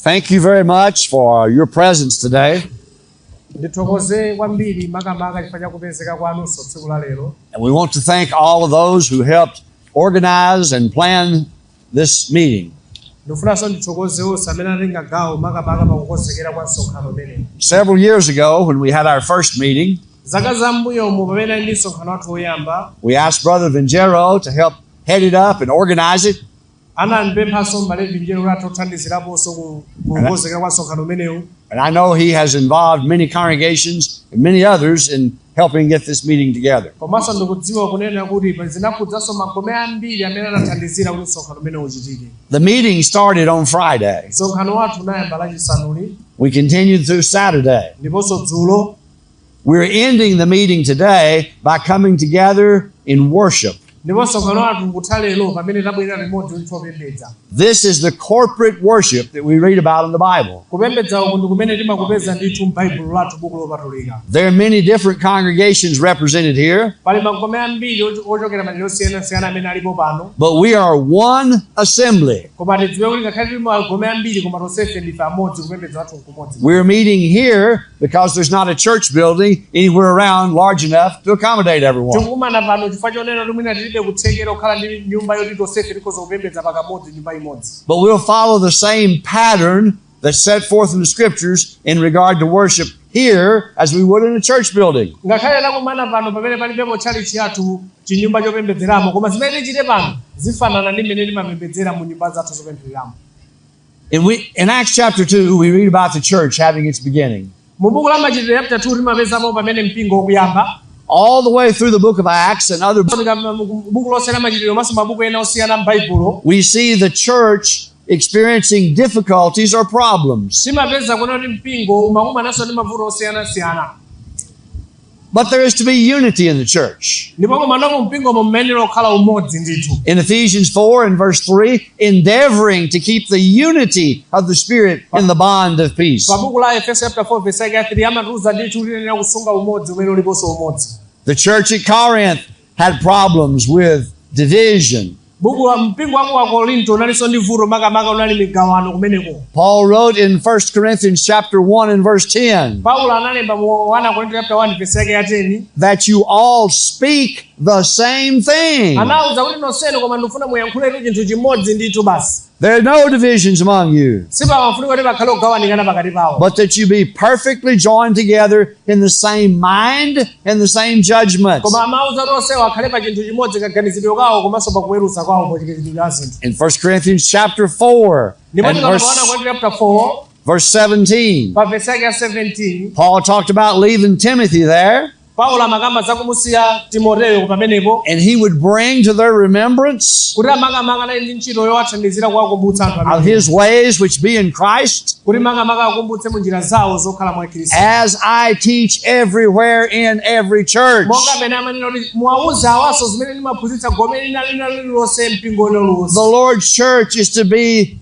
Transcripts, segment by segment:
Thank you very much for your presence today. Ndithokoze kwambiri makamaka chifukwa cha kupezeka kwanunso tsiku la lero. And we want to thank all of those who helped organize and plan this meeting. Ndifunanso ndithokoze onse amene atenga gawo makamaka pakukonzekera kwa msonkhano umenewu. Several years ago, when we had our first meeting, Zaka zam'mbuyomu pamene ali ndi msonkhano wathu woyamba, we asked Brother Vingero to help head it up and organize it. Anandipemphanso m'bale Vinjero kuti athe kuthandiziraponso ku kukonzekera kwa msonkhano umenewu. And I know he has involved many congregations and many others in helping get this meeting together. Komanso ndikudziwa kunena kuti pa zinakhudzanso magome ambiri amene anathandizira kuti msonkhano umenewu uchitike. The meeting started on Friday. Msonkhano wathu unayamba Lachisanuli. We continued through Saturday. Ndiponso dzulo. We're ending the meeting today by coming together in worship. Ndipo msonkhano wathu ukutha lero pamene tabwerera limodzi kuti tipembedza. This is the corporate worship that we read about in the Bible. Kupembedza uku ndi kumene timakupeza ndithu m'Baibulo lathu, buku lopatulika. There are many different congregations represented here, Pali magome ambiri ochokera madera osiyanasiyana amene alipo pano, but we are one assembly. Koma tidziwe kuti ngakhale tili magome ambiri, koma tonsefe ndife amodzi, kupembedza wathu nkumodzi. We're meeting here because there's not a church building anywhere around large enough to accommodate everyone. Tikukumana pano chifukwa chonena kuti mwina tilibe kuthekera kukhala ndi nyumba yoti tonsefe tikhoza kupembedza pakamodzi, nyumba imodzi. But we'll follow the same pattern that's set forth in the scriptures in regard to worship here as we would in a church building. Ngakhale takumana pano pamene palibepo tchalitchi yathu, chinyumba chopembedzeramo, koma zimene tichite pano zifanana ndi mmene timapembedzera mu nyumba zathu zopemphereramo. In Acts chapter 2, we read about the church having its beginning. Mu buku la Machitidwe chapter 2 timapezamo pamene mpingo ukuyamba. All the way through the book of Acts and other Buku lonse la Machitidwe komanso mabuku ena osiyana m'Baibulo, we see the church experiencing difficulties or problems. Timapeza kuona kuti mpingo umakumananso ndi mavuto osiyanasiyana. But there is to be unity in the church. Ndipo komano mu mpingomo mmayenera kukhala umodzi ndithu. In Ephesians 4 and verse 3, endeavoring to keep the unity of the Spirit in the bond of peace. Pa buku la Efeso chapter 4 verse yake ya 3 amatiuza ndithu kuti tiyenera kusunga umodzi umene uliponso umodzi. The church at Corinth had problems with division. Buku la mpingo wa ku Akorinto unalinso ndi vuto, makamaka unali migawano kumeneko. Paul wrote in 1 Corinthians chapter 1 and verse 10 Paulo analemba mu 1 Korinto chapter 1 verse yake ya 10 that you all speak the same thing. Anawuza kuti nonsenu koma ndifuna muyankhuletu chinthu chimodzi ndithu basi. There are no divisions among you, Sipamafunika kuti pakhale kugawanikana pakati pawo, but that you be perfectly joined together in the same mind and the same judgment. Koma amauza kuti onsewo akhale pa chinthu chimodzi, kaganizidwe kawo komanso pakuweruza kwawo pachitidwe cha zinthu. In 1 Corinthians chapter 4 Ndipo and tikapona verse, Korinto chapter 4 verse 17, pa verse yake ya 17, Paul talked about leaving Timothy there, Paulo amakamba za kumusiya Timoteyo pamenepo, and he would bring to their remembrance kuti amakamaka anali ndi ntchito yowathandizira kuwakumbutsa anthu of amene his ways which be in Christ, kuti makamaka akumbutse mu njira zawo zokhala mwa Khristu, as I teach everywhere in every church. Monga amene amanena kuti muwauze awaso zimene ndimaphunzitsa gome lina lina lililonse, mpingo uliwonse. The Lord's church is to be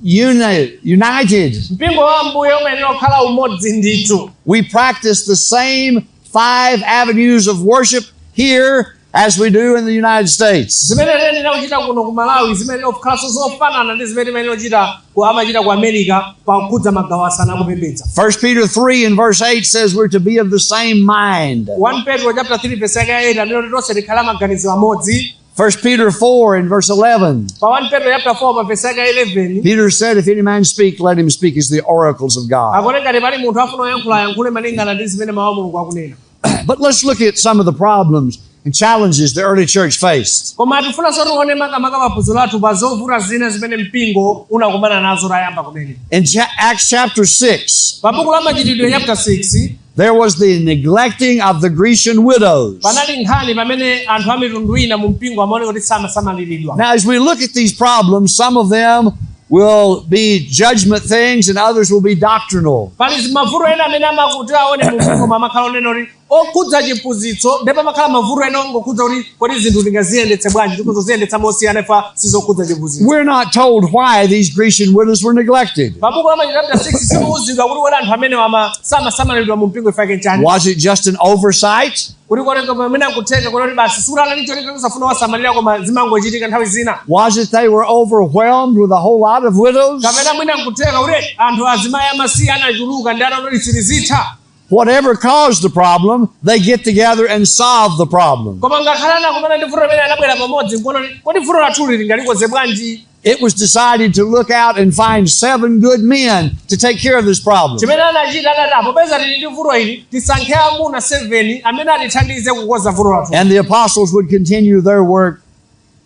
united. Mpingo wa Ambuye umayenera kukhala umodzi ndithu. We practice the same five avenues of worship here as we do in the United States. Zimene tiyenera kuchita kuno ku Malawi zimayenera kukhalanso zofanana ndi zimene timayenera kuchita ku amachita ku America pakukhudza magawo asanu akupembedza. 1 Peter 3 and verse 8 says we're to be of the same mind. 1 Petro chapter 3 verse yake ya 8 amene kuti tonse tikhale maganizo amodzi. 1 Peter 4 and verse 11. Pa 1 Petro chapter 4 pa verse yake ya 11, Peter said, "If any man speak, let him speak as the oracles of God." Akuti ngati pali munthu afuna kuyankhula, ayankhule malingana ndi zimene mawu a Mulungu akunena. But let's look at some of the problems and challenges the early church faced. Koma tifunanso tione makamaka maphunziro athu pa zovuta zina zimene mpingo unakumana nazo tayamba kumene. In Acts chapter 6, Pa buku la Machitidwe chapter 6, there was the neglecting of the Grecian widows. Panali nkhani pamene anthu a mitundu ina mu mpingo amaoneka kuti samasamaliridwa. Now, as we look at these problems, some of them will be judgment things and others will be doctrinal. Pali mavuto ena amene amakuti aone mu mpingo amakhala onena kuti Okhudza chiphunzitso, ndipo pamakhala mavuto ena ongokhudza kuti kodi zinthu tingaziyendetse bwanji, tikuzoziyendetsa mosiyana ifa sizokhudza chiphunzitso. We're not told why these Grecian widows were neglected. Pabuku la Machitidwe chapter 6 sikuwuzidwa kuti kodi anthu amene ama samasamalidwa mu mpingo ifake nchani. Was it just an oversight? Kuti kodi pamene akutheka kuti basi sikuti anali cholinga kusafuna wasamalira, koma zimangochitika nthawi zina. Was it they were overwhelmed with a whole lot of widows? Kapena mwina nkutheka kuti anthu azimayi amasiye anachuluka ndi anatoti silizitha. Whatever caused the problem, they get together and solve the problem. Koma ngakhale anakumana ndi vuto limene, anabwera pamodzi nkuona kuti kodi vuto lathuli lingalikoze bwanji. It was decided to look out and find seven good men to take care of this problem. Chimene anachita, anati popeza tili ndi vuto ili, tisankhe amuna 7 amene atithandize kukonza vuto lathu. And the apostles would continue their work.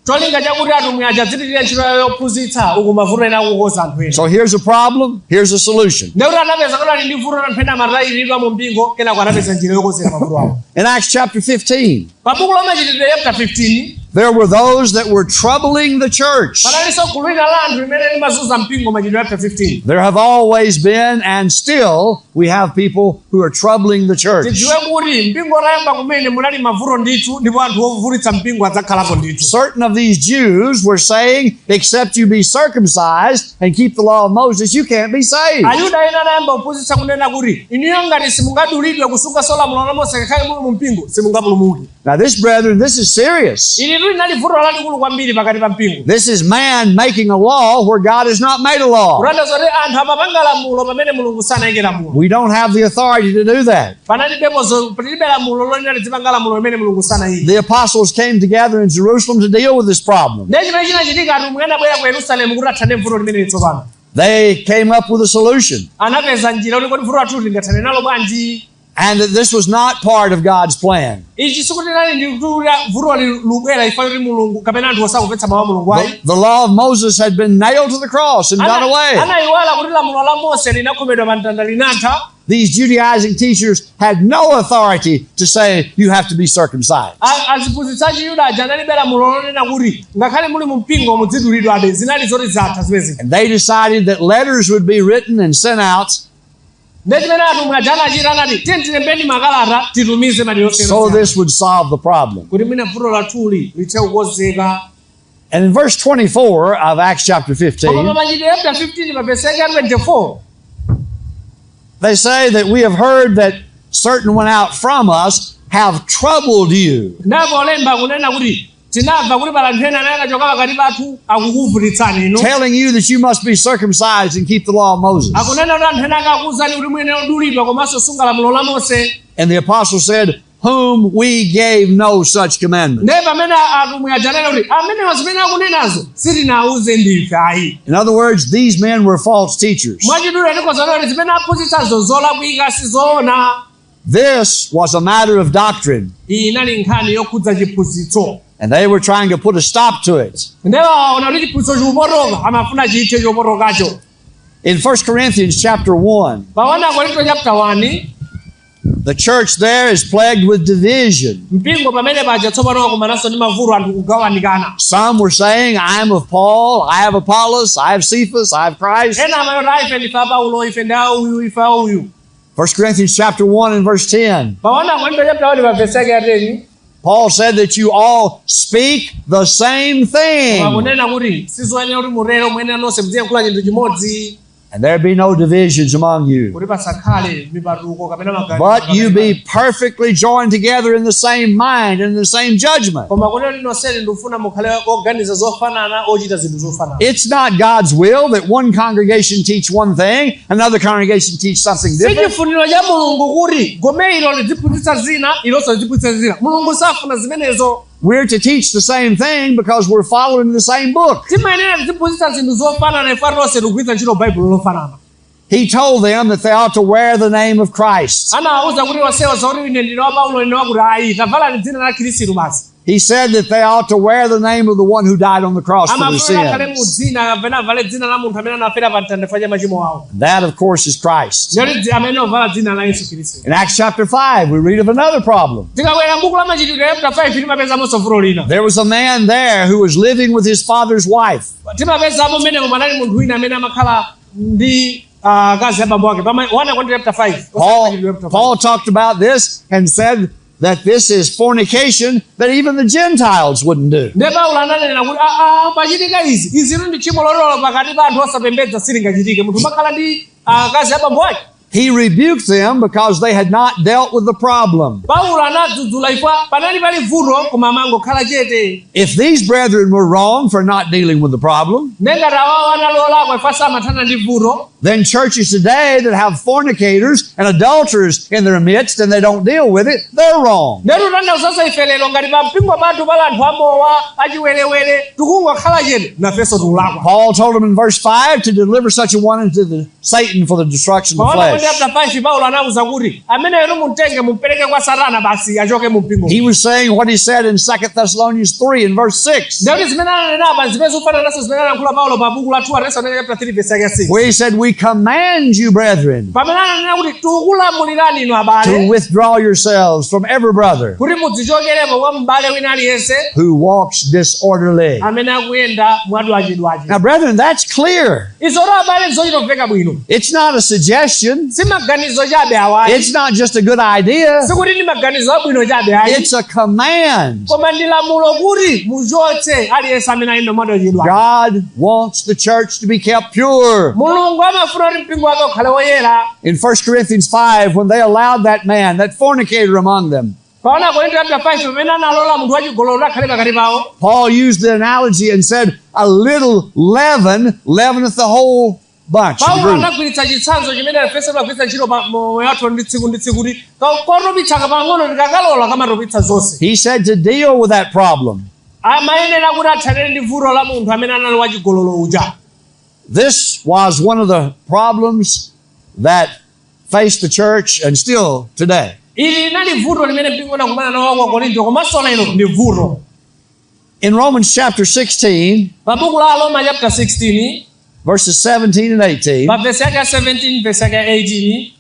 Cholinga chakuti atumwi aja adzipitirira ntchito yawo yophunzitsa uku mavuto ena akukonza anthu ena. So here's a problem, here's a solution. Ndekuti anapeza kuti ali ndi vuto, anthu ena amatayiridwa mu mpingo, kenako anapeza njira yokonzera mavuto awo. In Acts chapter 15, Pa buku la Machitidwe chapter 15, there were those that were troubling the church. Panalinso gulu lina la anthu limene limazunza mpingo, Machitidwe chapter 15. There have always been, and still we have people who are troubling the church. Tidziwe kuti mpingo utayamba kumene munali mavuto ndithu, ndipo anthu ovutitsa mpingo adzakhalapo ndithu. Certain of these Jews were saying, "Except you be circumcised and keep the law of Moses, you can't be saved." Ayuda ena anayamba kuphunzitsa kunena kuti inuyo ngati simungadulidwe kusunga lamulo la Mose ngakhale muli mu mpingo, simungapulumuke. Now, this, brethren, this is serious. Ili linali vuto lalikulu kwambiri pakati pa mpingo. This is man making a law where God has not made a law. Kutanthauza kuti anthu amapanga lamulo pamene Mulungu sanayike lamulo. We don't have the authority to do that. Panalibepo palibe lamulo lonena lizipanga lamulo limene Mulungu sanayike. The apostles came together in Jerusalem to deal with this problem. Ndiye chimene chinachitika, atumwi anabwera ku Yerusalemu kuti athane vuto limene tsopano. They came up with a solution. Anapeza njira kuti kodi vuto lathu lingathane nalo bwanji. And that this was not part of God's plan. Ichi sikuti nali ndi kuti vuto lubwera ifa kuti Mulungu kapena anthu osakumvetsa mawu a Mulungu ayi. The law of Moses had been nailed to the cross and done away. Anayiwala kuti lamulo la Mose linakhomedwa pa mtanda, linatha. These Judaizing teachers had no authority to say you have to be circumcised. Aziphunzitsi a Chiyuda aja analibe lamulo lonena kuti ngakhale muli mu mpingo mudzidulidwabe, zinali zoti zatha zimenezi. And they decided that letters would be written and sent out Ndiye chimene atumwi aja anachita, anati tiye tilembeni makalata titumize madera so osiyanasiyana this would solve the problem. kuti mwina vuto lathuli lithe kukonzeka. And in verse 24 of Acts chapter Koma 15, pa Machitidwe chapter 15 pa verse yake ya 24, they say that we have heard that certain went out from us have troubled you. Ndipo olemba kunena kuti tinamva kuti pala anthu ena amene anachoka pakati pathu akukuvutitsani inu, Telling you that you must be circumcised and keep the law of Moses. Akunena kuti anthu ena akakuwuzani kuti muyenera kudulidwa komanso sunga lamulo la Mose. And the apostle said, "Whom we gave no such commandment." Ndiye pamene atumwi aja anena kuti amenewa zimene akunenazo sitinawuze ndife ayi. In other words, these men were false teachers. Mwachidule ndikozana kuti zimene aphunzitsazo zolakwika, sizoona. This was a matter of doctrine, Iyi inali nkhani yokhudza chiphunzitso, and they were trying to put a stop to it. Ndiye aona kuti chiphunzitso chikupotoka, amafuna chithe chopotokacho. In 1 Corinthians chapter 1, Pa 1 Korinto chapter 1, the church there is plagued with division. Mpingo pamene paja tsopano wakumananso ndi mavuto, anthu kugawanikana. Some were saying, "I am of Paul, I have Apollos, I have Cephas, I have Christ." Ena amayoti a ife ndife a Paulo, ife ndi a uyu, ife a uyu. 1 Corinthians chapter 1 and verse 10. Pa 1 Korinto chapter 1 pa verse yake ya 10, Paul said that you all speak the same thing, akunena kuti sizoyenera kuti mutero, muyenera nonse muziyankhula chinthu chimodzi, and there be no divisions among you, kuti pasakhale mipatuko kapena maganizo but you be pakati. Perfectly joined together in the same mind and in the same judgment. Koma kunena kuti nonseni ndikufuna mukhale oganiza zofanana, ochita zinthu zofanana. It's not God's will that one congregation teach one thing, another congregation teach something different. Sichifuniro cha Mulungu kuti gome ilo lidziphunzitsa zina, ilonso lidziphunzitsa zina. Mulungu safuna zimenezo. We're to teach the same thing because we're following the same book. Timayenera tiziphunzitsa zinthu zofanana ife tonse tikugwiritsa ntchito Baibulo lofanana. He told them that they ought to wear the name of Christ. Anawawuza kuti onsewa zakuti ine ndine wa Paulo, ine wakuti ayi, tavalani dzina la Khristu basi. He said that they ought to wear the name of the one who died on the cross for their Amafuna akhale mu sins. dzina kapena avale dzina la munthu amene anafera pa mtanda chifukwa cha machimo awo. That, of course, is Christ. Ndiyoti amene ovala dzina la Yesu Khristu. In Acts chapter 5, we read of another problem. Tikabwera m'buku la Machitidwe chapter 5, timapezamonso vuto lina. There was a man there who was living with his father's wife. Timapezamo mmenemo panali munthu wina amene amakhala ndi Akazi abambo ake pa 1 Korinto chapter 5. Paul talked about this and said that this is fornication that even the Gentiles wouldn't do. Ndiye Paulo ananena kuti aa pachitika izi izitu ndi tchimo lotolo pakati pa anthu osapembedza silingachitike munthu umakhala ndi akazi abambo ake. He rebuked them because they had not dealt with the problem. Paulo anadzudzula ifwa panali pali vuto koma amangokhala chete. If these brethren were wrong for not dealing with the problem, Ndengati awawo anali olakwa ifwa samathana ndi vuto, then churches today that have fornicators and adulterers in their midst and they don't deal with it, they're wrong. Ndetu tanthauzaso ife lero ngati pa mpingo pathu pali anthu amowa achiwerewere tikungokhala chete nafenso tikulakwa. Paul told them in verse 5 to deliver such a one unto the Satan for the destruction of the Paona kuti flesh. chapter 5 Paulo anawuza kuti ameneyo mumtenge mumpereke kwa Satana basi achoke mu mpingo. He was saying what he said in 2 Thessalonians 3 and verse 6, Ndekuti zimene ananena apa zimene zikufanana naso zimene anayankhula Paulo pa buku la 2 Tesalonika chapter 3 verse yake 6, where he said, "We command you, brethren, pamene ananena kuti tikulamulirani inu abale to withdraw yourselves from every brother kuti mudzichokerepo kwa m'bale wina aliyense who walks disorderly." amene akuyenda mwadwachidwachi. Now, brethren, that's clear. Izoto abale zochitomveka bwino. It's not a suggestion. Si maganizo chabe awayi. It's not just a good idea. Sikuti ndi maganizo abwino chabe ayi. It's a command. Koma ndi lamulo kuti muchotse aliyense amene ayenda mwadwachidwachi. God wants the church to be kept pure. Mulungu amafuna kuti mpingo wake ukhale woyera. In 1 Corinthians 5, when they allowed that man, that fornicator among them, Paona Korinto chapter 5 pamene analola munthu wachigololo akhale pakati pawo, Paul used the analogy and said, "A little leaven leaveneth the whole bunch." The Paulo group. anagwiritsa chitsanzo chimene Efeso amagwiritsa ntchito pa moyo wathu ndi tsiku ndi tsiku kuti kotupitsa pang'ono tikakalola kamatupitsa zonse. He said to deal with that problem. Amayenera kuti athanire ndi vuto la munthu amene anali wachigololo uja. This was one of the problems that faced the church and still today. Ili linali vuto limene mpingo unakumana nawo kwa Korinto komanso lero ndi vuto. In Romans chapter 16, Pa buku la Roma chapter 16, verses 17 and 18, pa vesi yake ya 17 vesi yake ya 18,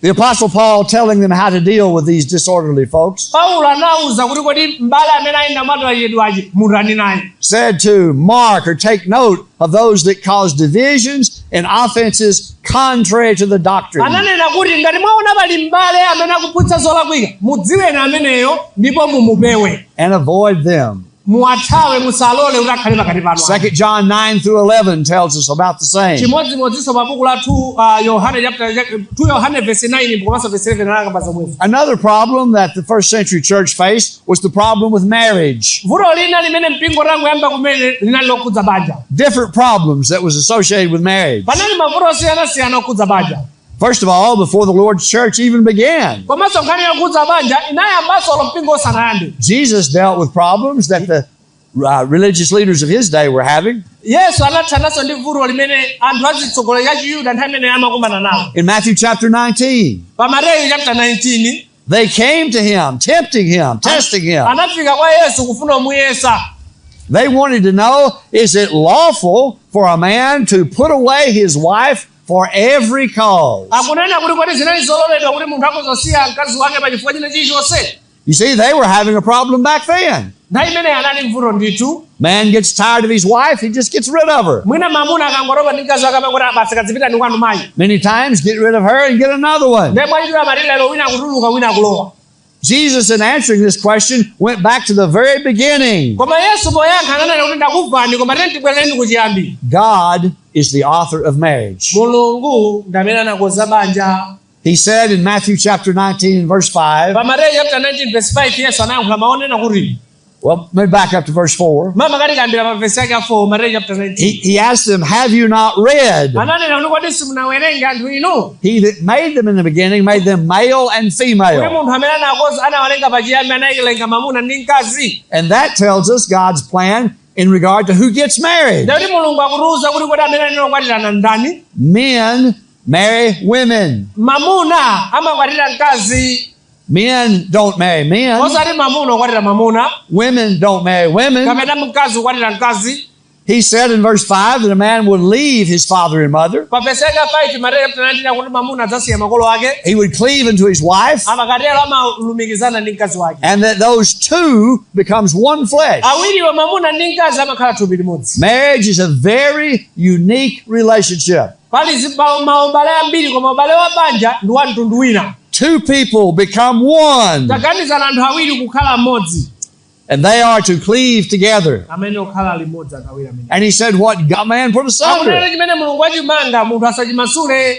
the Apostle Paul telling them how to deal with these disorderly folks Paulo anawuza kuti kodi m'bale amene ayenda mwadwachidwachi mutani naye, said to mark or take note of those that cause divisions and offenses contrary to the doctrine. Ananena kuti ngati mwaona pali m'bale amene akuphunzitsa zolakwika mudziweni ameneyo ndipo mumupewe, and avoid them. Muwathawe musalole kuti akhale pakati panu. 2 John 9 through 11 tells us about the same. Chimodzimodzinso pa buku la 2 Yohane chapter 2 Yohane verse 9 komanso verse 11 anakamba zomwezo. Another problem that the first century church faced was the problem with marriage. Vuto lina limene mpingo tangoyamba kumene linali lokhudza banja. Different problems that was associated with marriage. Panali mavuto osiyanasiyana okhudza banja. First of all, before the Lord's church even began, Komanso nkhani yokhudza banja inayambanso olo mpingo usanayambe. Jesus dealt with problems that the religious leaders of his day were having. Yesu anathananso ndi vuto limene anthu azitsogoleri a Chiyuda nthawi imene amakumana nawo. In Matthew chapter 19, Pa Mateyu chapter 19, they came to him, tempting him, testing him. Anafika kwa Yesu kufuna kumuyesa. They wanted to know, is it lawful for a man to put away his wife for every cause? Akunena kuti kodi zinali zololedwa kuti munthu akozosiya mkazi wake pa chifukwa china chilichonse? You see, they were having a problem back then. Nthawi imeneyi anali mvuto ndithu. Man gets tired of his wife, he just gets rid of her. Mwina mamuna akangoropa ndi mkazi wake amangoti basi kadzipitani kwanu mayi. Many times get rid of her and get another one. Ndiye mwachidule amati lero wina akutuluka wina akulowa. Jesus, in answering this question, went back to the very beginning. Koma Yesu poyankha ananena kuti ndakubvani koma tiyeni tibwerereni kuchiyambi. God is the author of marriage. Mulungu ndi amene anakonza banja. He said in Matthew chapter 19 and verse 5, Pa Mateyu chapter 19 verse 5 Yesu anayankhula maonena kuti, well, let me back up to verse 4. Mama kati kambira pa verse yake ya 4 Mateyu chapter 19, He asked them, "Have you not read? Ananena kuti kodi simunawerenge anthu inu He that made them in the beginning made them male and kuti female." munthu amene anakonza anawalenga pachiyambi anayilenga mamuna ndi mkazi. And that tells us God's plan in regard to who gets married. Ndekuti Mulungu akutiuza kuti kodi amene anena okwatirana ndani. Men marry women. Mamuna amakwatira mkazi. Men don't marry men. Osati mamuna okwatira mamuna, Women don't marry women. kapena mkazi ukwatira mkazi. He said in verse 5 that a man would leave his father and mother. Pa verse yake 5 Mateyu chapter 19 akuti mamuna adzasiya makolo ake. He would cleave unto his wife, Amakatero amalumikizana ndi mkazi wake, and that those two becomes one flesh. Awiriwo mamuna ndi mkazi amakhala thupi limodzi. Marriage is a very unique relationship. Pali maubale ambiri, koma ubale wa banja ndi wa mtundu wina. Two people become one, Taganizana anthu awiri kukhala mmodzi, and they are to cleave together. Amene okhala limodzi anthu awiri amene. And he said, "What God man put Akunena asunder." chimene Mulungu achimanga munthu asachimasule.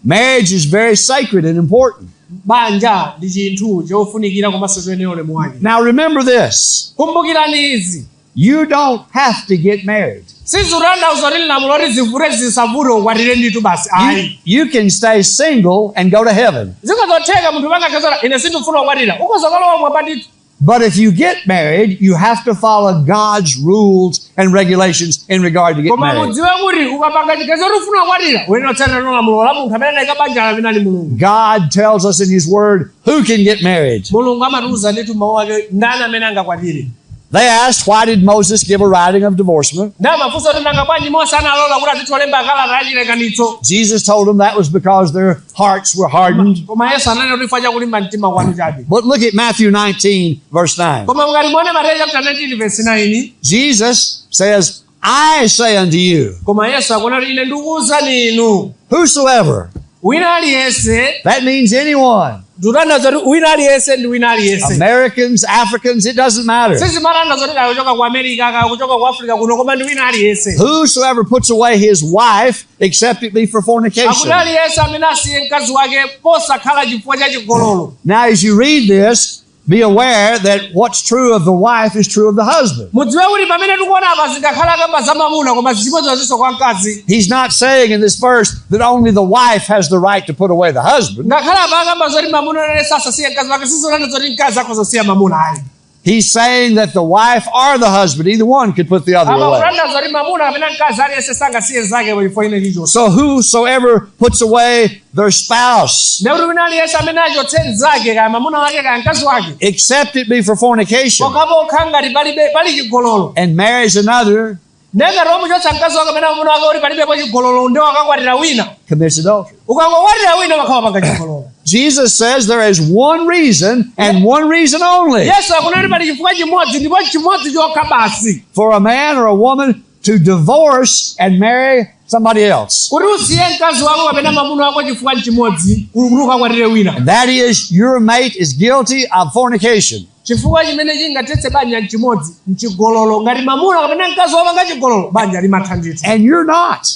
Marriage is very sacred and important. Banja ndi chinthu chofunikira komanso choyenera ulemu wake. Now remember this. Kumbukirani izi. You don't have to get married. Sizikutanthauza kuti lamulo loti zivute zisavute ukwatire ndithu basi, ayi. You can stay single and go to heaven. Zikozotheka munthu pangakhazora ine sindifuna kukwatira, ukozokalowa mwamba ndithu. But if you get married, you have to follow God's rules and regulations in regard to get Koma married. mudziwe kuti ukapanga chiganizo kuti ufuna kukwatira, uyenera kutsatira lamulo la munthu amene anayika banja amene ali Mulungu. God tells us in His Word who can get married. Mulungu amatiuza ndithu mawu ake ndani amene angakwatire. They asked, "Why did Moses give a writing of divorcement?" Ndi amafunsa kuti nanga bwanji Mose analola kuti azithu olemba kalata yachilekanitso? Jesus told them that was because their hearts were hardened. Koma Yesu ananena kuti chifukwa chakulimba mtima kwanu chabe. But look at Matthew 19, verse 9. Koma mukati muone Mateyu chapter 19 verse 9. Jesus says, "I say unto you, Koma Yesu akunena kuti ine ndikuwuzani inu, whosoever," wina aliyense, that means anyone, ndikutanthauza kuti wina aliyense ndi wina aliyense, Americans, Africans, it doesn't matter. Sizimatanthauza kuti kaya kuchoka ku America kaya kuchoka ku Africa kuno, koma ndi wina aliyense. "Whosoever puts away his wife, except it be for Akuti fornication." aliyense amene asiye mkazi wake posakhala chifukwa cha chigololo. Now, as you read this, be aware that what's true of the wife is true of the husband. Mudziwe kuti pamene tikuona apa zingakhala kamba za mamuna, koma zimodzimodzinso kwa mkazi. He's not saying in this verse that only the wife has the right to put away the husband. Ngakhala apa akamba zoti mamuna aliyense asasiye mkazi wake, sizonena zoti mkazi akhoza kusiya mamuna, ayi. He's saying that the wife or the husband, either one could put the other Apa away. kutanthauza kuti mamuna kapena mkazi aliyense sangasiye zake chifukwa ine chilichonse. So whosoever puts away their spouse, Ndekuti wina aliyense amene achotse mnzake, kaya mamuna wake kaya mkazi wake, except it be for fornication, pokhapokha ngati palibe pali chigololo, and marries another, ndengati wamuchotsa mkazi wake kapena mamuna wake kuti palibepo chigololo ndi wakakwatira wina, commits adultery. Ukangokwatira wina wakhala wapanga chigololo. Jesus says there is one reason and one reason only Yesu akunena kuti pali chifukwa chimodzi ndipo chimodzi chokha basi for a man or a woman to divorce and marry somebody else. kuti usiye mkazi wako kapena mamuna wako, chifukwa chimodzi, kuti ukakwatire wina. And that is your mate is guilty of fornication. Chifukwa chimene chingathetse banja nchimodzi, nchigololo. Ngati mamuna kapena mkazi wapanga chigololo, banja limatha ndithu. And you're not.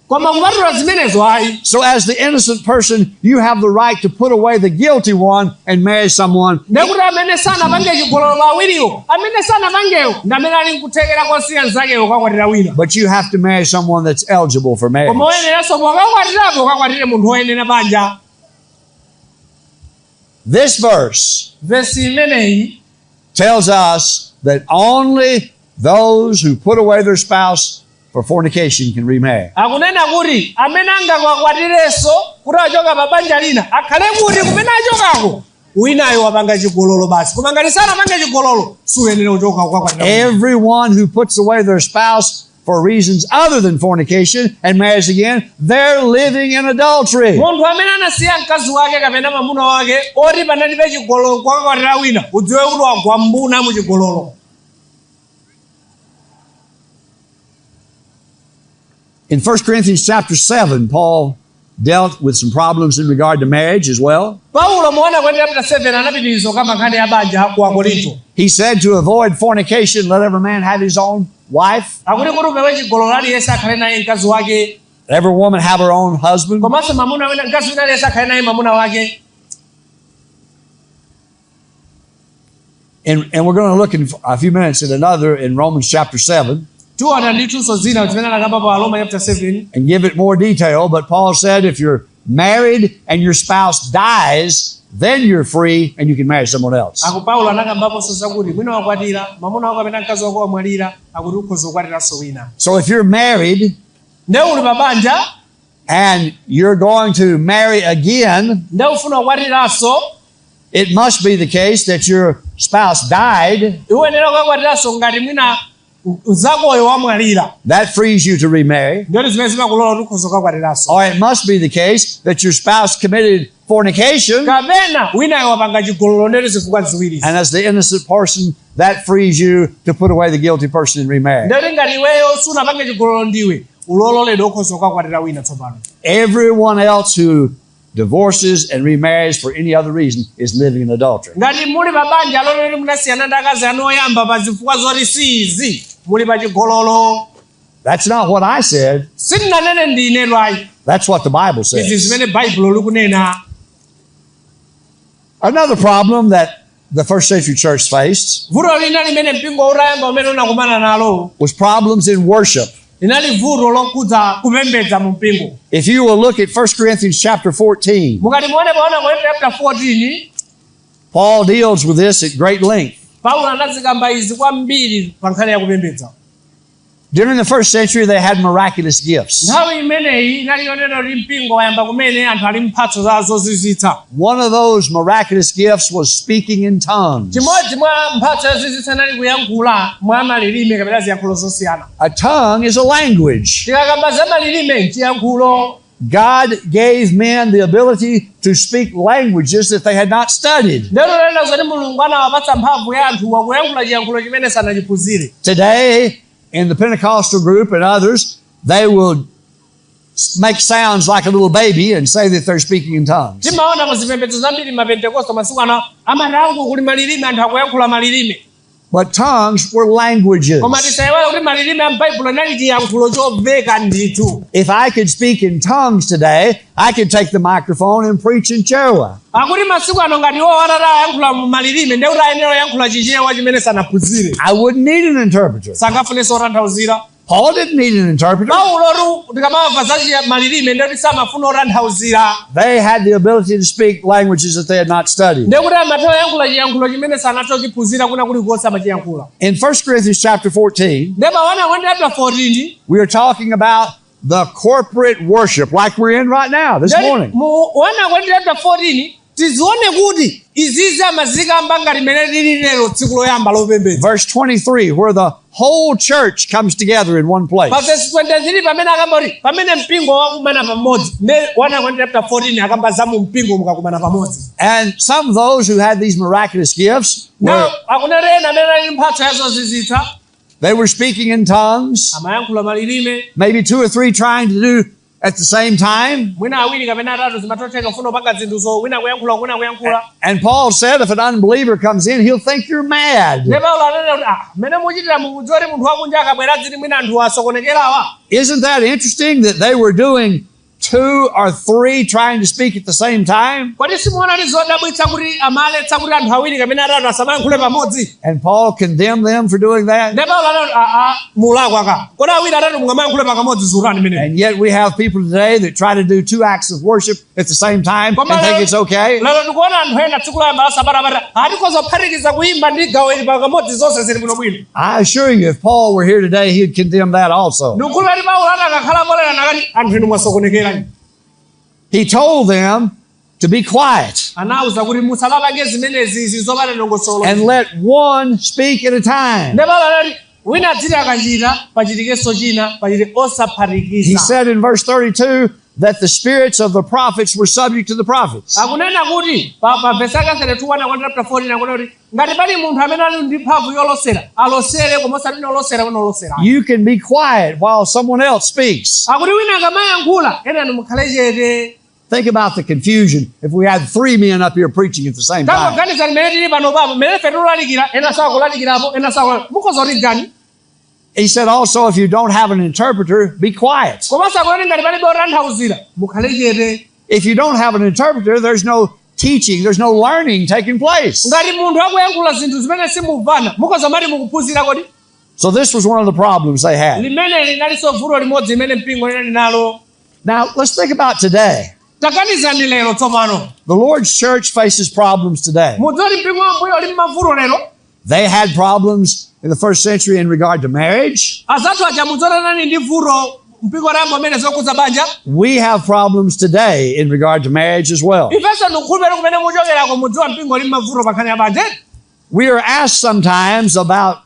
Koma kupatula zimenezo, ayi. So as the innocent person, you have the right to put away the guilty one and marry someone. Ndekuti amene sanapange chigololo pa awiriwo, amene sanapangewo ndi amene ali nkuthekera kosiya mnzakeyo kukakwatira wina. But you have to marry someone that's eligible for marriage. Koma oyeneranso pokakwatirapo ukakwatire munthu woyenera banja. This verse Vesi imeneyi tells us that only those who put away their spouse for fornication can remarry. Akunena kuti amene angakwatirenso kuti achoka pa banja lina akhale kuti kumene achokako winayo wapanga chigololo basi, koma ngati sanapange chigololo suyenera kuchoka kukakwatira wina. Everyone who puts away their spouse for reasons other than fornication and marries again, they're living in adultery. Munthu amene anasiya mkazi wake kapena mwamuna wake oti panalibe chigololo kukakwatira wina, udziwe kuti wagwa mbuna mu chigololo. In 1 Corinthians chapter 7, Paul dealt with some problems in regard to marriage as well. Paulo mu 1 Korinto chapter 7 anapitiriza kukamba nkhani ya banja ku Akorinto. He said to avoid fornication, let every man have his own wife, Akuti kuti upewe chigololo aliyense akhale naye mkazi wake, every woman have her own husband. Komanso mamuna wina mkazi wina aliyense akhale naye mamuna wake. And we're going to look in a few minutes at another in Romans chapter 7 Tiona ndithunso zina zimene anakamba pa Roma chapter 7 and give it more detail. But Paul said if you're married and your spouse dies, then you're free and you can marry someone else. Aku Paulo anakambaponso zakuti mwina wakwatira mamuna wako kapena mkazi wako wamwalira, akuti ukhoza kukwatiranso wina. So if you're married Nde uli pa banja and you're going to marry again, nde ufuna kukwatiranso, it must be the case that your spouse died. Uyenera kukakwatiranso ngati mwina mzakoyo wamwalira. That frees you to remarry. Ndiyoti zimene zimakulola kuti ukhoza kukakwatiranso. Or it must be the case that your spouse committed fornication. Kapena winayo wapanga chigololo, ndiyoti zifukwa ziwiri. And as the innocent person, that frees you to put away the guilty person and remarry. Ndiyoti ngati iweyo sunapange chigololo ndiwe Ulololedwa ukhoza kukakwatira wina tsopano. Everyone else who divorces and remarries for any other reason is living in adultery. Ngati muli pa banja loleri munasiyana ndi akazi anu oyamba pa zifukwa zoti si izi, muli pa chigololo. That's not what I said. Sindinanene ndine ayi. That's what the Bible Izi says. zimene Baibulo likunena. Another problem that the first century church faced Vuto lina limene mpingo utayamba umene unakumana nalo was problems in worship. Linali vuto lokhudza kupembedza mu mpingo. If you will look at 1 Corinthians chapter 14, Mukati muone pa 1 Korinto chapter 14, Paul deals with this at great length. Paulo anazikamba izi kwambiri pa nkhani ya kupembedza. During the first century, they had miraculous gifts. Nthawi imeneyi inali yonena kuti mpingo wayamba kumene, anthu ali mphatso za zozizwitsa. One of those miraculous gifts was speaking in tongues. Chimodzi mwa mphatso yozizwitsa inali kuyankhula mwa malilime kapena ziyankhulo zosiyana. A tongue is a language. Tikakamba za malilime, nchiyankhulo. God gave men the ability to speak languages that they had not studied. Ndero lena zoti Mulungu anawapatsa mphamvu ya anthuwa kuyankhula chiyankhulo chimene sanachiphunzire. Today, in the Pentecostal group and others, they will make sounds like a little baby and say that they're speaking in tongues. Timaona mu zipembedzo zambiri, mapentekosto masiku ano amati angu kuli malilime, anthu akuyankhula malilime. But tongues were languages. Koma tisayiwale kuti malilime a m'Baibulo anali chiyankhulo chomveka ndithu. If I could speak in tongues today, I could take the microphone and preach in Chewa. Akuti masiku ano ngati iwo atati ayankhula mu malilime, ndiye kuti ayenera kuyankhula Chichewa chimene sanaphunzire. I wouldn't need an interpreter. Sangafunenso otanthauzira. Paul didn't need an interpreter. Paulotu tikamamva za malilime, ndiye kuti samafuna otanthauzira. They had the ability to speak languages that they had not studied. Ndiye kuti amatha kuyankhula chiyankhulo chimene sanathe kuchiphunzira kuna kulikonse, amachiyankhula. In 1 Corinthians chapter 14, Ndiye pa 1 Korinto chapter 14, we are talking about the corporate worship like we're in right now, this morning. Mu 1 Korinto chapter 14 tizione kuti izizi amazikamba ngati mene lili lero tsiku loyamba lopembedza. Verse 23, where the whole church comes together in one place. Pa verse 23 pamene akamba kuti pamene mpingo wakumana pamodzi, ne 1 Korinto chapter 14 akamba za mu mpingo mukakumana pamodzi. And some of those who had these miraculous gifts Now were, akunena ena amene ali mphatso yazozizwitsa they were speaking in tongues, amayankhula malilime, maybe two or three trying to do at the same time. Mwina awiri kapena atatu zimatotheka kufuna kupanga zinthuzo, wina kuyankhula, wina kuyankhula. And Paul said, if an unbeliever comes in, he'll think you're mad. Ndiye Paulo ananena kuti ah, mmene muchitira mukudziwa kuti munthu wakunja akabwera dziti mwina anthu asokonekerawa. Isn't that interesting that they were doing two or three trying to speak at the same time? Kodi simuona kuti zodabwitsa kuti amaletsa kuti anthu awiri kapena atatu asamayankhule pamodzi? And Paul condemned them for doing that. Ndiye Paulo anati aa, mulakwa ka, kodi awiri atatu mungamayankhule pakamodzi zurani menemo? And yet we have people today that try to do two acts of worship at the same time and think it's okay. Lero ndikuona anthu ena tsiku loyamba la sabata amati atikhoza kuphatikiza kuyimba ndi gawo ili pakamodzi, zonse zili bwinobwino. I assure you, if Paul were here today, he'd condemn that also. Ndikukhulupirira kuti Paulo atakakhala molera nakati anthu inu mwasokonekera. He told them to be quiet Anawuza kuti musamapange zimenezi, izi zopanda dongosolo, and let one speak at a time. Ndipo Paulo anati wina adziti akachita pachitikenso china pachite, He osaphatikiza. said in verse 32 that the spirits of the prophets were subject to the prophets. Akunena kuti pa vesi aka 32 1 chapter 14 akunena kuti ngati pali munthu amene ali ndi mphamvu yolosera, alosere, koma osati nolosera wina olosera. You can be quiet while someone else speaks. Akuti wina akamayankhula enani mukhale chete. Think about the confusion if we had three men up here preaching at the same time. Tangoganiza limene tili pano papo mmene ife tikulalikira, ena sakulalikirapo, ena sakulalikira, mukhoza kuti gani? He said also, if you don't have an interpreter, be quiet. Komanso akuti ngati palibe otanthauzira, mukhale chete. If you don't have an interpreter, there's no teaching, there's no learning taking place. Ngati munthu akuyankhula zinthu zimene simumvana, mukhoza mati mukuphunzira kodi? So this was one of the problems they had. Limene linalinso vuto limodzi limene mpingo linali nalo. Now let's think about today. Taganizani lero tsopano. The Lord's church faces problems today. Mudziwa mpingo wa Mbuye uli mmavuto lero. They had problems in the first century in regard to marriage. Azathu aja mudziwa anali ndi vuto mpingo rambo amene zokhudza banja. We have problems today in regard to marriage as well. Ifenso ndikukhulupirira kumene muchokerako mudziwa mpingo uli mmavuto pa nkhani ya banja. We are asked sometimes about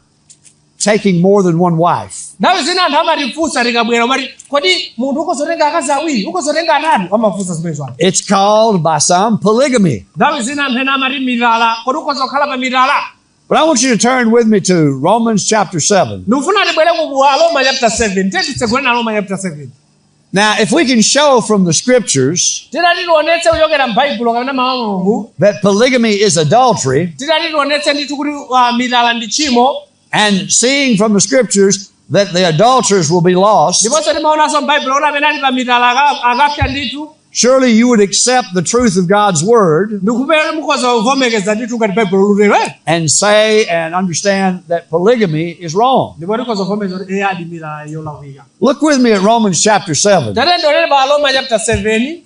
taking more than one wife. Nthawi zina anthu amatifunsa tikabwera umati kodi munthu ukhozotenga akazi awiri, ukhozotenga atatu, amafunsa zimenezo anthu. It's called by some polygamy. Nthawi zina anthu ena amati mitala, kodi ukhoza kukhala pa mitala? But I want you to turn with me to Romans chapter 7. Ndikufuna tibwere ku Aroma chapter 7. Tiye titsegule na Roma chapter 7. Now, if we can show from the scriptures Titati tionetse kuchokera m'Baibulo kapena mawu a Mulungu, that polygamy is adultery, titati tionetse ndithu kuti mitala ndi tchimo, and seeing from the scriptures that the adulterers will be lost, ndiponso timaonanso m'Baibulo kuti amene ali pa mitala akapsa ndithu, surely you would accept the truth of God's word ndikupera mukhoza kuvomekeza ndithu ngati Baibulo lutero, eh? and say and understand that polygamy is wrong. Ndipo tikhoza kuvomekeza kuti adi mitala yolakwika. Look with me at Romans chapter 7. Tate ndionere pa Roma chapter 7.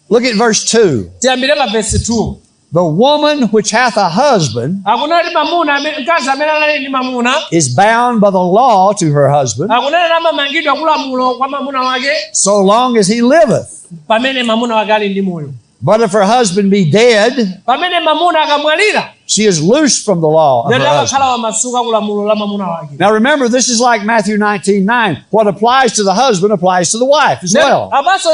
Look at verse 2. Tiyambire pa verse 2. The woman which hath a husband Akunena kuti mamuna mkazi amene anali ndi mamuna is bound by the law to her husband akunena amamangidwa kulamulo kwa mamuna wake so long as he liveth. pamene mamuna wake ali ndi moyo. But if her husband be dead, Pamene mamuna akamwalira, she is loosed from the law of ndati her husband. amakhala wamasuka kulamulo la mamuna wake. Now remember, this is like Matthew 19:9. What applies to the husband applies to the wife as well. Apanso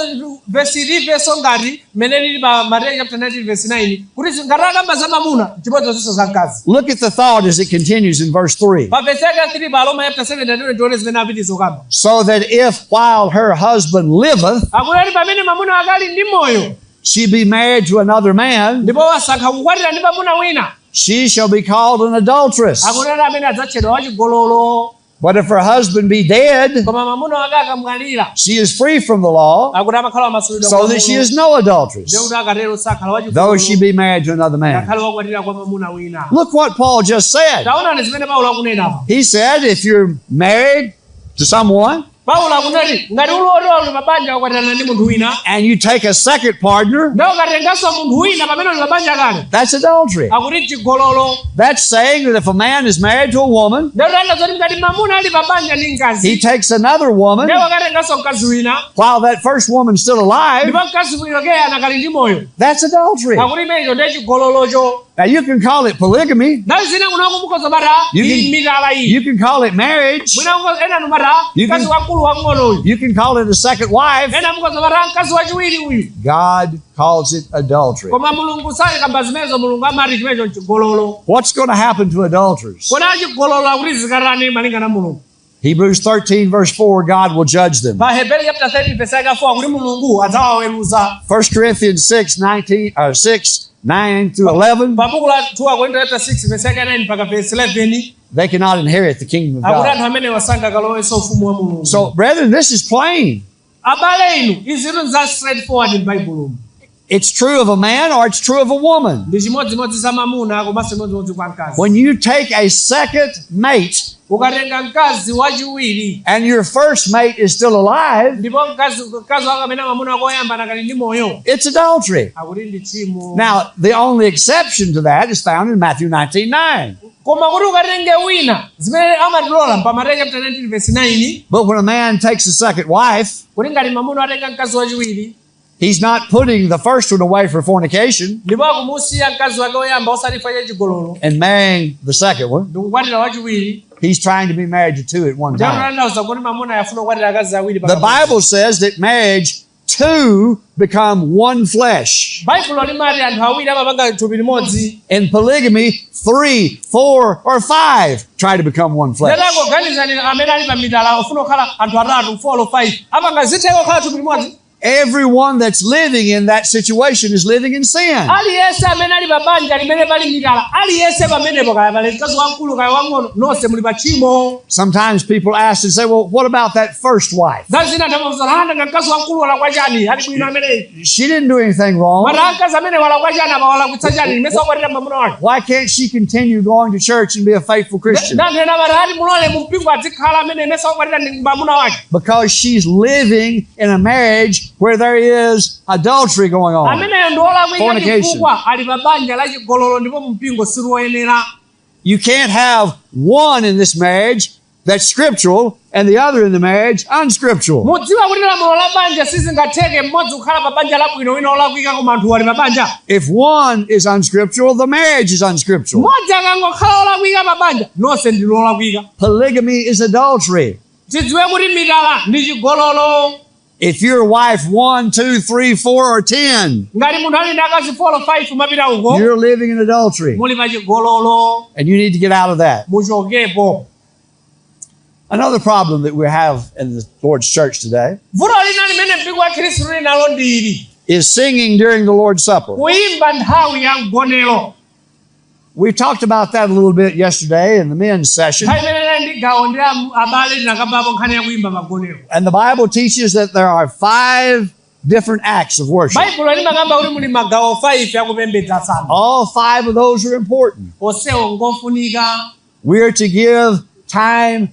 vesi ilivenso ngati mmene lili pa Mateyu chapter 19 verse 9 kuti ngati akamba za mamuna chimodzimodzinso za mkazi. Look at the thought as it continues in verse 3. Pa vesi yake 3 pa Roma chapter 7 tatino tione zimene apitiza kukamba. So that if while her husband liveth, Akunena kuti pamene mamuna wake ali ndi moyo, she be married to another man, ndipo wasankha kukwatira ndi mamuna wina, she shall be called an adulteress. akunena amene adzatchedwa wachigololo. But if her husband be dead, Koma mamuna wake akamwalira, she is free from the law, akuti amakhala wamasulidwa so that she is no adulteress, ndikuti akatero sakhala though she wachigololo be married to another man. ngakhale wakwatira kwa mamuna wina. Look what Paul just said. Taonani zimene Paulo akunena apa. He said, if you're married to someone Paulo akunati ngati ulotola uli mabanja wakwatirana ndi munthu wina, and you take a second partner, ndiye ukatenganso munthu wina pamene uli mabanja kale, that's adultery. akuti chigololo. That's saying that if a man is married to a woman, Ndiye kutanthauza zoti ngati mamuna ali pabanja ndi he mkazi, takes another woman ndiye wakatenganso mkazi wina, while that first woman's still alive, ndipo mkazi wina anakali ndi moyo, that's adultery. akuti imenecho ndiye chigololocho. Now you can call it polygamy. Nthawi zina kunoku mukhoza mata mitala iyi. You can call it marriage. Mwina ena numata mkazi wamkulu wamng'ono uyu. You can call it a second wife. Ena mukhoza mata mkazi wachiwiri uyu. God calls it adultery. Koma Mulungu sakamba zimenezo, Mulungu amati chimenecho nchigololo. What's going to happen to adulterers? Kodi achigololo akuti zikatani malinga na Mulungu? Hebrews 13 verse 4, God will judge them. Pa Hebrew chapter 13 verse 4 kuti Mulungu adzawaweruza. 1 Corinthians 6, 6, 9 through 11, Pa buku la 2 Korinto chapter 6 verse 9 mpaka verse 11, they cannot inherit the kingdom of akuti God. anthu amene wasanga kalowenso ufumu wa Mulungu. So, brethren, this is plain. Abale inu, izitu nza straightforward m'Baibulo. It's true of a man or it's true of a woman. Ndi chimodzimodzi za mamuna komanso chimodzimodzi kwa mkazi. When you take a second mate Ukatenga mkazi wachiwiri, and your first mate is still alive, ndipo mkazi wako amene mamuna wako oyamba anakali ndi moyo, it's adultery. akuti ndi tchimo. Now, the only exception to that is found in Matthew 19:9. Koma kuti ukatenge wina, zimene amatilola pa Mateyu chapter 19 verse 9, But when a man takes a second wife, kuti ngati mamuna atenga mkazi wachiwiri, he's not putting the first one away for fornication ndipo akumusiya mkazi wake woyamba osati chifukwa cha chigololo, and marrying the second one. ndikukwatira wachiwiri. He's trying to be married to two at one time. Ndikutanthauza kuti mamuna yafuna kukwatira akazi awiri The Bible says that marriage, two become one flesh. Baibulo limati anthu awiri amapanga thupi limodzi. In polygamy, 3, 4, or 5 try to become one flesh. Ndatangoganizani amene ali pa mitala ofuna kukhala anthu atatu, 4 or 5, amapanga zitheka kukhala thupi limodzi. Everyone that's living in that situation is living in sin. Aliyense amene ali pa banja limene pali mitala, aliyense pamenepo, kaya pali mkazi wamkulu kaya wang'ono, nonse muli pa tchimo. Sometimes people ask and say, well, what about that first wife? Nthawi zina anthu amafunsa, nanga mkazi wamkulu walakwa chani? Ali bwino ameneyi. She didn't do anything wrong. Mata mkazi amene walakwa chani apa, walakwitsa chani? Limene sakwatira mwamuna wake. Why can't she continue going to church and be a faithful Christian? Anthu ena amati ati mulole mu mpingo azikhala amene imene sakwatira ndi mwamuna wake. Because she's living in a marriage where there is adultery going on. Ameneyo ndi wolakwika Fornication. chifukwa ali pa banja la chigololo ndipo mpingo siwoyenera. You can't have one in this marriage that's scriptural and the other in the marriage unscriptural. Mudziwa kuti lamulo la banja sizingatheke mmodzi kukhala pa banja labwino wina olakwika koma anthu ali pa banja. If one is unscriptural, the marriage is unscriptural. Mmodzi akangokhala olakwika pa banja, nonse ndi olakwika. Polygamy is adultery. Tidziwe kuti mitala ndi chigololo. If your wife 1, 2, 3, 4, or 10, Ngati munthu ali ndi akazi 4 5 umapita uko, you're living in adultery. Muli pachigololo. And you need to get out of that. Muchokepo. Another problem that we have in the Lord's church today Vuto lina limene mpingo wa Khristu lili nalo ndi ili: is singing during the Lord's Supper. Kuyimba nthawi ya mgonero. We talked about that a little bit yesterday in the men's session. Nthawi imene nali ndi gawo ndi abale tinakambapo nkhani ya kuyimba magonero. And the Bible teaches that there are 5 different acts of worship. Baibulo limakamba kuti muli magawo 5 akupembedza asanu. All 5 of those are important. Onsewo ngofunika. We are to give time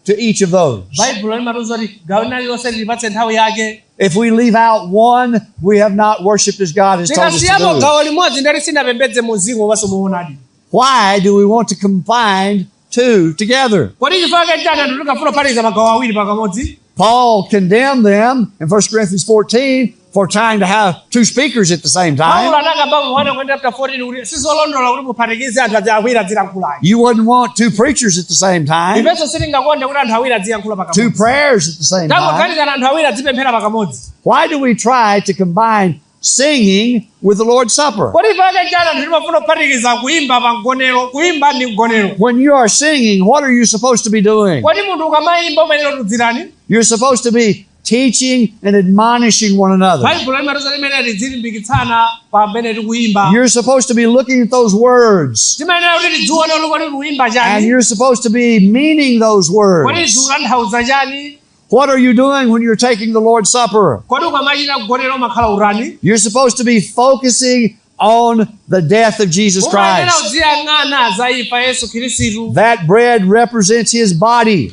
to each of those. Baibulo limatiuza kuti gawo lina lililonse lilipatse nthawi yake. If we leave out one, we have not worshiped as God has told us to Tikasiyapo do. gawo limodzi ndati sinapembedze muzimu komanso muonadi. Why do we want to combine 2 together? Kodi chifukwa chani anthu tikafuna kuphatikiza magawo awiri pakamodzi? Paul condemned them in 1 Corinthians 14 for trying to have 2 speakers at the same Paulo time. anakamba mu 1 Korinto chapter 14 kuti sizolondola kuti muphatikize anthu awiri azilankhulayi. You wouldn't want 2 preachers at the same time, Ifenso sitingakonde kuti anthu awiri aziyankhula 2 pakamodzi. prayers at the same time. Tangoganizana anthu awiri azipemphera pakamodzi. Why do we try to combine singing with the Lord's Supper? Kodi chifukwa chani anthu timafuna kuphatikiza kuyimba pa mgonero, kuyimba ndi mgonero? When you are singing, what are you supposed to be doing? Kodi munthu ukamayimba umayenera kudzirani? You're supposed to be teaching and admonishing one another. Baibulo limatiuza limene tizilimbikitsana pamene tikuyimba. You're supposed to be looking at those words. Timayenera kuti tidzione kuti kodi tikuyimba And chani. you're supposed to be meaning those Kodi words. tikutanthauza chani? What are you doing when you're taking the Lord's Supper? Kodi ukamachita mgonero umakhala utani? You're supposed to be focusing on the death of Jesus Umayenera Christ. uziyang'ana za imfa Yesu Khristu. That bread represents his body.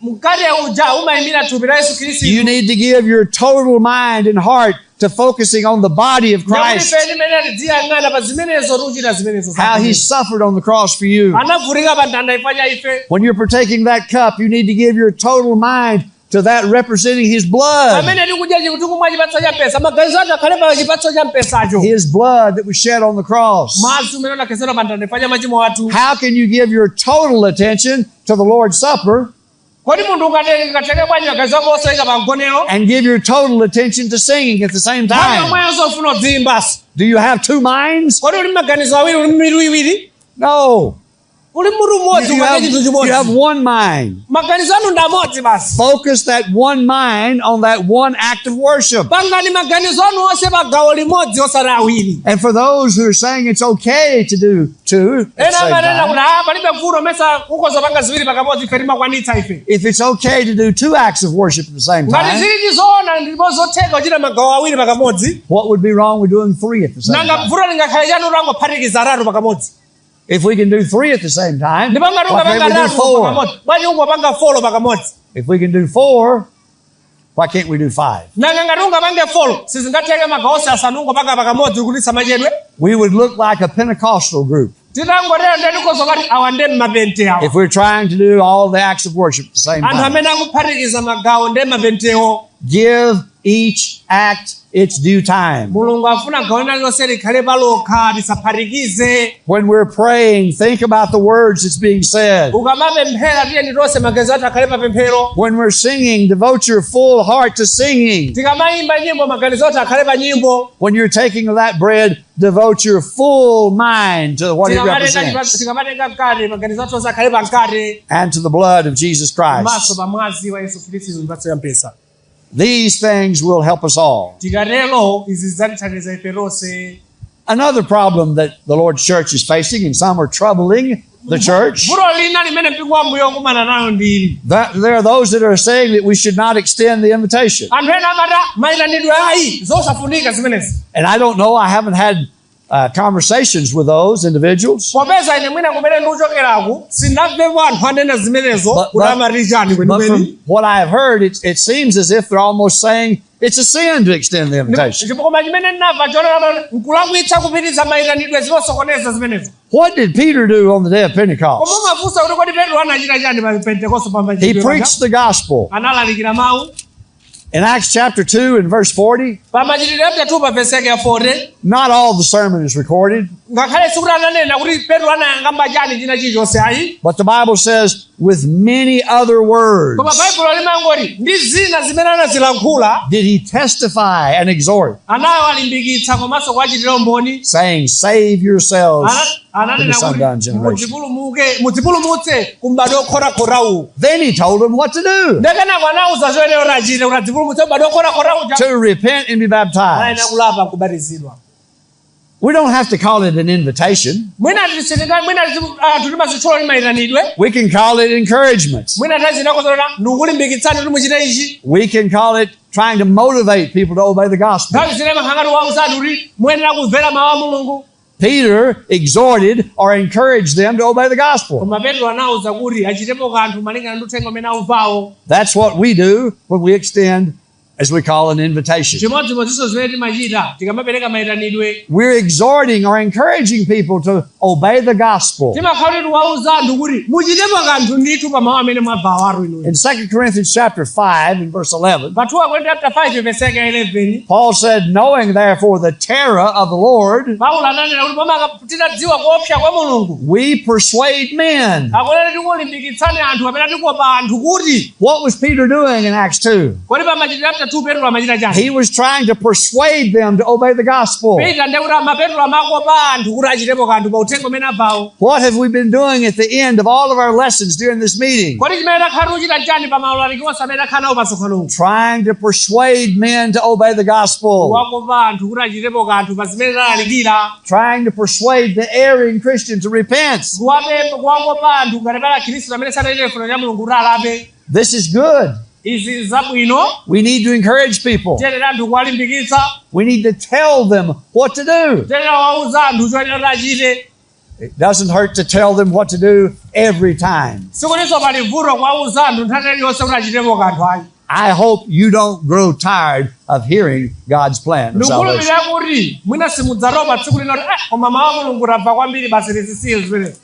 Mkate uja umayimira thupi la Yesu Khristu. You need to give your total mind and heart to focusing on the body of Christ. Ndakuti ife timene tiziyang'ana pa zimenezo tikuchita zimenezo. How he suffered on the cross for you. Anavutika pa mtanda chifukwa cha ife. When you're partaking that cup, you need to give your total mind to that representing his blood. Pamene tikudya tikumwa chipatso cha mpesa, maganizo athu akhale pa chipatso cha mpesacho. His blood that was shed on the cross. Madzi umene unakhetsedwa pa mtanda chifukwa cha machimo athu. How can you give your total attention to the Lord's Supper Kodi munthu ungatenge bwanji maganizo ako osayika pa mgonero and give your total attention to singing at the same nthawi time? yomweyo ufuna udziyimbanso? Do you have 2 minds? Kodi uli maganizo awiri, uli mitu iwiri? No. Uli mutu umodzi You upange chinthu have, you have chimodzi. one mind. Maganizo anu ndi amodzi basi. Focus that one mind on that one act of worship. Pangani maganizo anu onse pa gawo limodzi osati awiri. And for those who are saying it's okay to do 2 at the Ena same amanena time, kuti ah palibe vuto mesa ukhoza panga ziwiri pakamodzi ife timakwanitsa ife. if it's okay to do 2 acts of worship at the same Ngati time, zili zoona ndipo zotheka kuchita magawo awiri pakamodzi, what would be wrong with doing 3 at the same nanga time? vuto lingakhale chani kuti angophatikiza atatu pakamodzi? If we can do 3 at the same time, Ndipo ngati why can't ungapanga we do atatu 4? pakamodzi, bwanji ungopanga 4 pakamodzi? If we can do 4, why can't we do 5? Nanga ngati ungapange 4, sizingatheke magawo onse asanu ungopanga pakamodzi kuti samachedwe? We would look like a Pentecostal group Titangotero ndiye tikhoza kuti awa ndiye mmapente awa. if we're trying to do all the acts of worship at the same Anthu time. amene akuphatikiza magawo ndiye mapentewo. Give each act its due time. Mulungu afuna gawo lina lililonse likhale palokha, tisaphatikize. When we're praying, think about the words that's being said. Ukamapemphera tiyeni tonse maganizo athu akhale papemphero. When we're singing, devote your full heart to singing. Tikamayimba nyimbo maganizo athu akhale pa nyimbo. When you're taking of that bread, devote your full mind to what it represents Tikamatenga mkate maganizo athu onse akhale pa mkate and to the blood of Jesus komanso Christ. pa mwazi wa Yesu Khristu mphatso ya mpesa. These things will help us all. Tikatero izi zidzatithandiza ife tonse. Another problem that the Lord's church is facing, and some are troubling the church, Vuto lina limene mpingo wa Ambuye wakumana nayo ndi ili. that there are those that are saying that we should not extend the invitation. Anthu ena amati mayitanidwe ayi zosafunika zimenezi. And I don't know, I haven't had conversations with those individuals. Popeza ine mwina kumene ndikuchokeraku sindamvepo anthu anena zimenezo kuti amati chani But kwenikweni. from what I have heard, it seems as if they're almost saying it's a sin to extend the invitation. Ndipo koma chimene ndinamva chonena nkulakwitsa kupititsa mayitanidwe zimasokoneza zimenezo. What did Peter do on the day of Pentecost? Koma umafunsa kuti kodi Petro anachita chani pa Pentekoste pa He machitidwe paja? preached the gospel. Analalikira mawu. In Acts chapter 2 and verse 40, Pa machitidwe chapter 2 pa verse yake ya 40, not all the sermon is recorded, ngakhale sikuti ananena kuti Petro anayangamba chani china chilichonse ayi. but the Bible says with many other words Koma Baibulo limangoti ndi zina zimene anazilankhula did he testify and exhort, anawalimbikitsa komanso kuwachitira umboni saying, "Save yourselves Ana- from ananena this undone kuti generation." Mudzipulumutse ku m'bado okhotakhota uwu. Then he told them what to do: Ndekenako anawuza zoyenera kuti achite kuti adzipulumutse m'bado okhotakhota uja. To repent and be Anayenera baptized. kulapa nkubatizidwa. We don't have to call it an invitation. Mwina mwina anthu timazitchula timayitanidwe. We can call it encouragement. Mwina tazinakozolera ndikulimbikitsani kuti muchite ichi. We can call it trying to motivate people to obey the gospel. Nthawi zina imakhangati wauza anthu kuti muyenera kumvera mawu a Mulungu. Peter exhorted or encouraged them to obey the gospel. Koma Petro anawuza kuti achitepo kanthu malingana ndi uthenga umene aumvawo. That's what we do when we extend, as we call, an invitation. Chimodzimodzinso zimene timachita tikamapereka mayitanidwe. We're exhorting or encouraging people to obey the gospel. Timakhala kuti tiwauza anthu kuti muchitepo kanthu ndithu pa mawu amene mwabvawo inuyo. In 2 Corinthians chapter 5 and verse 11, Pa 2 Akorinto chapter 5 verse 11, Paul said, "Knowing therefore the terror of the Lord, Paulo ananena kuti pomwe titadziwa kuopsa kwa Mulungu, we persuade men." akunena tikulimbikitsani anthu amene tikuopa anthu kuti What was Peter doing in Acts 2? Kodi pa Machitidwe chapter 2 Petro amachita chani? He was trying to persuade them to obey the gospel. Peter ndekuti amapetro amakopa anthu kuti achitepo kanthu pa uthenga umene abvawo. What have we been doing at the end of all of our lessons during this meeting? Kodi chimene takhala tikuchita chani pa maulaliki onse amene takhala nawo pa msonkhanowu? Trying to persuade men to obey the gospel. Kuwakopa anthu kuti achitepo kanthu pa zimene talalikira. Trying to persuade the erring Christian to repent. Kuwakopa anthu ngati pali akhristu amene sanachite chifuniro cha Mulungu kuti alape. This is good. Izi zabwino. We need to encourage people. Tiyenera anthu kuwalimbikitsa. We need to tell them what to do. Tiyenera kuwauza anthu choyenera kuti achite. It doesn't hurt to tell them what to do every time. Sikutinso pali vuto kuwauza anthu nthawi iliyonse kuti achitepo kanthu ayi. I hope you don't grow tired of hearing God's plan of salvation. Ndikukhulupirira kuti mwina simudzatopa tsiku lino kuti "Ah, koma mawu a Mulungu tamva kwambiri basi tizisiye zimenezi."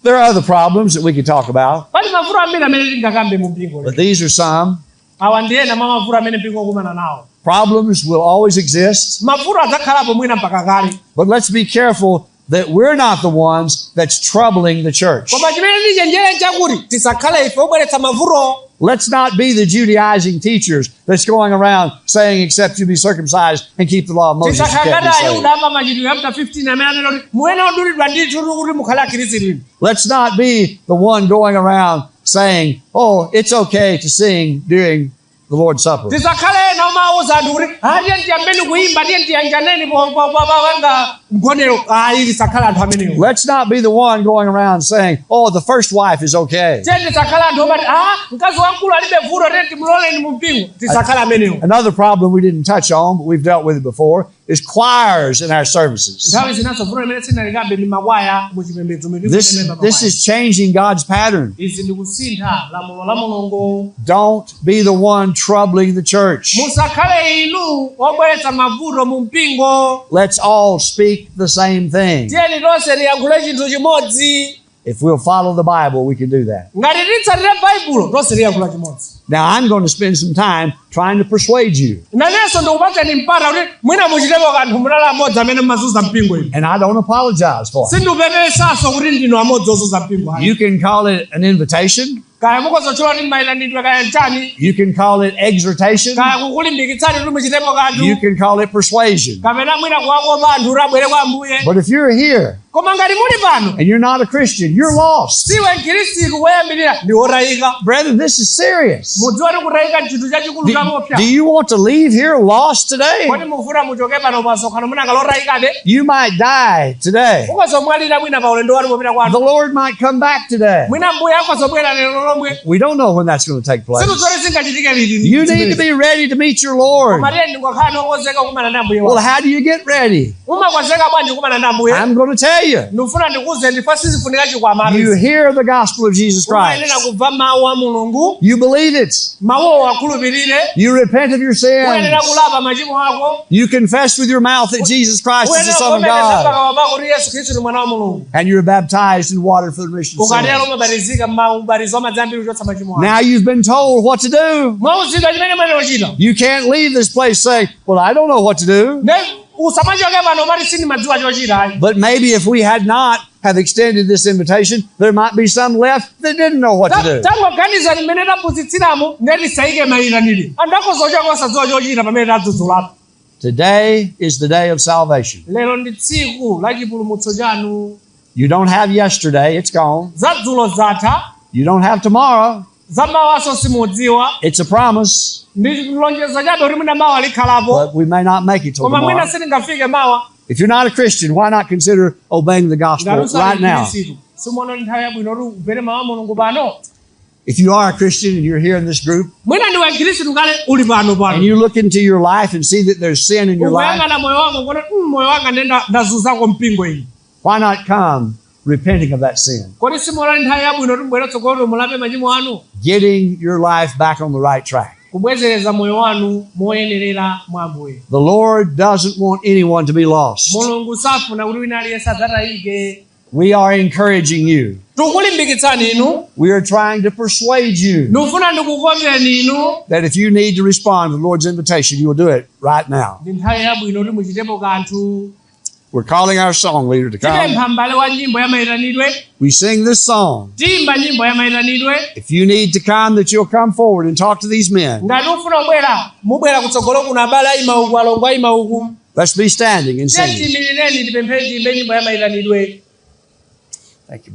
There are other problems that we could talk about, Pali mavuto ambiri amene tingakambe mu mpingo. but these are some. Awa ndi ena mwa mavuto amene mpingo ukumana nawo. Problems will always exist, Mavuto adzakhalapo mwina mpaka kale. But let's be careful that we're not the ones that's troubling the church. Koma chimene tichenjere nchakuti tisakhale ife obweretsa mavuto. Let's not be the Judaizing teachers that's going around saying, "Except you be circumcised and keep the law of Moses, you Tisakhale can't be ngati saved." Ayuda apa Machitidwe chapter 15 amene anena kuti muyenera kudulidwa ndithu kuti mukhale akhristu inu. Let's not be the one going around saying, "Oh, it's okay to sing during the Lord's Supper." Tisakhale ena omawuza anthu kuti "Ah, tiye tiyambeni kuyimba tiye tiyanjaneni popanga mgonero ayi tisakhale anthu amenewo. Let's not be the one going around saying, "Oh, the first wife is okay." Tiye tisakhale anthu omati ah mkazi wamkulu alibe vuto tiye timuloleni mu mpingo tisakhale amenewo. Another problem we didn't touch on, but we've dealt with it before, is choirs in our services. Nthawi zinaso vuto limene sinalikambe ndi makwaya mu chipembedzo mwe This is changing God's pattern. Izi ndi kusintha lamulo la Mulungu. Don't be the one troubling the church. Musakhale inu obweretsa mavuto mu mpingo. Let's all speak the same thing. Tiyeni tonse tiyankhule chinthu chimodzi. If we'll follow the Bible, we can do that. Ngati titsatire Baibulo tonse tiyankhula chimodzi. Now, I'm going to spend some time trying to persuade you. Nanenso ndikupatsani mpata kuti mwina muchitepo kanthu munali amodzi amene mmazunza mpingo inu. And I don't apologize for it. Sindikupepesanso kuti ndinu amodzi ozunza mpingo ayi. You can call it an invitation. Kaya mukozotchula kuti mayitanidwe kaya nchani. You can call it exhortation. Kaya kukulimbikitsani kuti muchitepo kanthu. You can call it persuasion. Kapena mwina kuwakopa anthu kuti abwere kwa Ambuye. But if you're here Koma ngati muli pano and you're not a Christian, you're lost. siwe mkhristu woyambirira ndi wotayika. Brethren, this is serious. Mudziwa kuti kutayika nchinthu chachikulu Do, chamopsa. do you want to leave here lost today? Kodi mufuna muchoke pano pa msonkhano munanga lotayikabe? You might die today. Ukazomwalira mwina pa ulendo wanu popita The kwanu. Lord might come back today. Mwina mbuye akozobwera lero lomwe. We don't know when that's going to take place. Situzoti zingachitike liti. You need to be ready to meet your Lord. Koma tiye ndingokhala nokonzeka kukumana ndi Ambuye Well, wanu. how do you get ready? Umakonzeka bwanji kukumana ndi Ambuye? I'm going to tell you. Ndikufuna ndikuwuzeni ndifa sizifunika chikwama. You hear the gospel of Jesus Umayenera Christ. kubva mawu a Mulungu. You believe it. Mawuwo akhulupirire. You repent of your Uyenera sins. kulapa machimo ako. You confess with your mouth that Jesus Christ is the Uyenera Son of kuvomereza God. pakamwa pako kuti Yesu Khristu ndi mwana wa Mulungu. And you're baptized in water for the remission of Ukatero sins. umabatizika m'maubatizo wa madzi ambiri kuchotsa machimo ako. Now you've been told what to do. Mwauzidwa chimene muyenera kuchita. You can't leave this place saying, "Well, I don't know what to do." Ne usamachoke pano umati sindimadziwa chochita ayi. But maybe if we had not have extended this invitation, there might be some left that didn't know what to do. Tangoganizani mmene taphunzitsiramo, ndiye tisayike mayitanidwe, anthu akhoza kuchoka osadziwa chochita pamene tadzudzulapo. Today is the day of salvation. Lero ndi tsiku la chipulumutso chanu. You don't have yesterday, it's gone. Zadzulo zatha. You don't have tomorrow, Zamawaso simudziwa. it's a promise, Ndi lonjezo chabe kuti mwina mawa likhalapo, but we may not make it till koma mwina tomorrow. sitingafike mawa. If you're not a Christian, why not consider obeying the gospel Ngati usali right now? Mkhristu, simuona ndi nthawi yabwino kuti umvere mawu a Mulungu pano? If you are a Christian and you're here in this group Mwina ndiwe Mkhristu kale uli pano and pano, you look into your life and see that there's sin in your life, ukuyang'ana moyo wako kuona moyo wanga ndenda ndazunzako mpingo iyi, why not come repenting of that sin? Kodi simuona ndi nthawi yabwino kuti mubwere tsogolo mulape machimo anu? Getting your life back on the right track. Kubwezereza moyo wanu moyenerera mwa Ambuye. The Lord doesn't want anyone to be lost. Mulungu safuna kuti wina aliyense adzatayike. We are encouraging you. Tikulimbikitsani inu. We are trying to persuade you Ndikufuna ndikukomereni inu that if you need to respond to the Lord's invitation, you will do it right now. ndi nthawi yabwino kuti muchitepo kanthu. We're calling our song leader to come. Tipempha m'bale wa nyimbo ya mayitanidwe. We sing this song. Tiyimba nyimbo ya mayitanidwe. If you need to come, that you'll come forward and talk to these men. Ngati ufuna kubwera, mubwera kutsogolo kuno, abale ayima uku, alongo ayima uku. Let's be standing and singing. Tiyimirireni tipemphere, tiyimbe nyimbo ya mayitanidwe. Thank you.